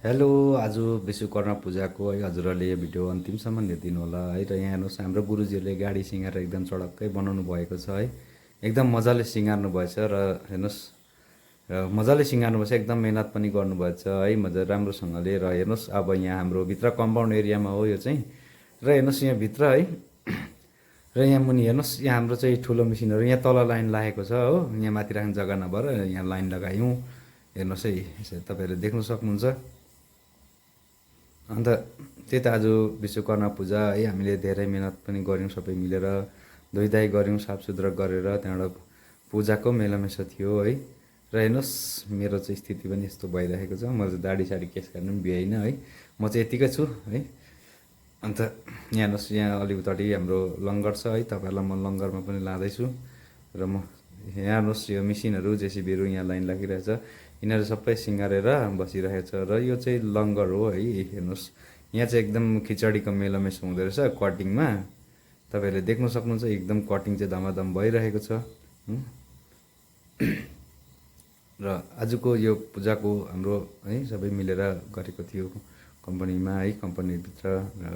hello आज विश्वकर्मा पूजाको है हजुरहरूले यो भिडियो अन्तिमसम्म हेरिदिनु होला है र यहाँ हेर्नुहोस् हाम्रो गुरुजीहरूले गाडी सिँगार एकदम चडक्कै बनाउनु भएको छ है एकदम मजाले सिँगार्नु भएछ र हेर्नुहोस् र मजाले सिँगार्नु भएछ एकदम मेहनत पनि गर्नुभएछ है मजा राम्रोसँगले र हेर्नुहोस् अब यहाँ हाम्रो भित्र कम्पाउन्ड एरियामा हो यो चाहिँ र हेर्नुहोस् यहाँ भित्र है र यहाँ मुनि हेर्नुहोस् यहाँ हाम्रो चाहिँ ठुलो मेसिनहरू यहाँ तल लाइन लागेको छ हो यहाँ माथि राख्ने जग्गा नभएर यहाँ लाइन लगायौँ हेर्नुहोस् है यसरी तपाईँहरूले देख्नु सक्नुहुन्छ अन्त त्यही त आज विश्वकर्मा पूजा है हामीले धेरै मिहिनेत पनि गऱ्यौँ सबै मिलेर धोइधाइ गऱ्यौँ साफसुग्घर गरेर त्यहाँबाट पूजाको मेलामेसा थियो है र हेर्नुहोस् मेरो चाहिँ स्थिति पनि यस्तो भइरहेको छ म चाहिँ दाढी साडी केस काट्नु पनि भ्याइनँ है म चाहिँ यतिकै छु है अन्त यहाँ हेर्नुहोस् यहाँ अलिकति हाम्रो लङ्गर छ है तपाईँहरूलाई म लङ्गरमा पनि लाँदैछु र म यहाँ हेर्नुहोस् यो मेसिनहरू जेसिबीहरू यहाँ लाइन लागिरहेछ यिनीहरू सबै सिँगारेर बसिरहेको छ र यो चाहिँ लङ्गर हो है हेर्नुहोस् यहाँ चाहिँ एकदम खिचडीको मेलामेस हुँदो रहेछ कटिङमा तपाईँहरूले देख्न सक्नुहुन्छ एकदम कटिङ चाहिँ धमाधम भइरहेको छ र आजको यो पूजाको हाम्रो है सबै मिलेर गरेको थियो कम्पनीमा है कम्पनीभित्र र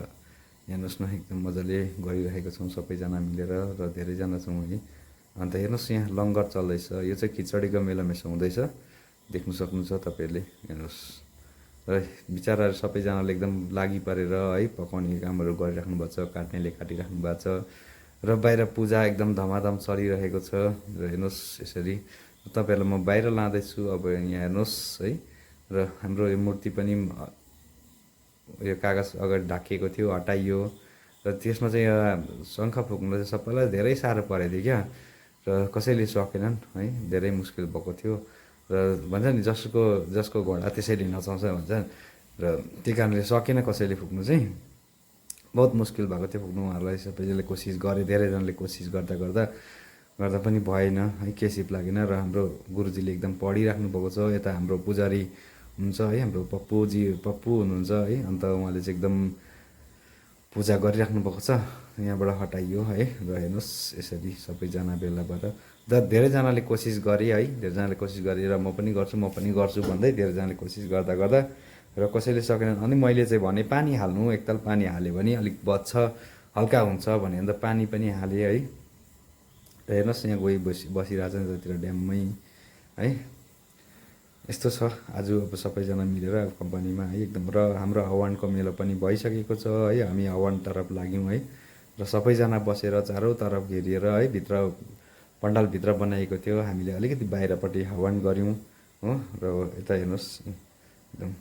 हेर्नुहोस् न एकदम मजाले गरिरहेको छौँ सबैजना मिलेर र धेरैजना छौँ है अन्त हेर्नुहोस् यहाँ लङ्गर चल्दैछ यो चाहिँ खिचडीको मेलामेसा हुँदैछ देख्नु सक्नुहुन्छ तपाईँहरूले हेर्नुहोस् र बिचराहरू सबैजनाले एकदम लागि परेर है पकाउने कामहरू गरिराख्नु भएको छ काट्नेले काटिराख्नु भएको छ र बाहिर पूजा एकदम धमाधम चलिरहेको छ र हेर्नुहोस् यसरी तपाईँहरूलाई म बाहिर लाँदैछु अब यहाँ हेर्नुहोस् है र हाम्रो यो मूर्ति पनि यो कागज अगाडि ढाकिएको थियो हटाइयो र त्यसमा चाहिँ शङ्ख फुक्नु चाहिँ सबैलाई धेरै साह्रो परेको थियो क्या र कसैले सकेनन् है धेरै मुस्किल भएको थियो र भन्छ नि जसको घोडा त्यसैले नचाउँछ भन्छ र त्यही कारणले सकेन कसैले फुक्नु चाहिँ बहुत मुस्किल भएको थियो फुक्नु उहाँहरूलाई सबैजनाले कोसिस गरे धेरैजनाले कोसिस गर्दा गर्दा गर्दा पनि भएन है केसिप लागेन र हाम्रो गुरुजीले एकदम पढिराख्नु भएको छ यता हाम्रो पुजारी हुन्छ है हाम्रो पप्पु हुनुहुन्छ है अन्त उहाँले चाहिँ एकदम पूजा गरिराख्नु भएको छ यहाँबाट हटाइयो है र हेर्नुहोस् यसरी सबैजना भेला भएर धेरैजनाले कोसिस गरे है धेरैजनाले कोसिस गरेर म पनि गर्छु भन्दै धेरैजनाले कोसिस गर्दा गर्दा र कसैले सकेन अनि मैले चाहिँ भने पानी हाल्नु एकताल पानी हाल्यो भने अलिक बच्छ हल्का हुन्छ भने अन्त पानी पनि हालेँ है र हेर्नुहोस् यहाँ गई बसिरहेछ नि जतिर ड्याममै है यस्तो छ आज अब सबैजना मिलेर कम्पनीमा है एकदम र हाम्रो हवनको मेला पनि भइसकेको छ है हामी हवन तरफ लाग्यौँ है र सबैजना बसेर चारौँतर्फ घेरिएर है भित्र पण्डालभित्र बनाइएको थियो हामीले अलिकति बाहिरपट्टि हवन गऱ्यौँ हो र यता हेर्नुहोस् एकदम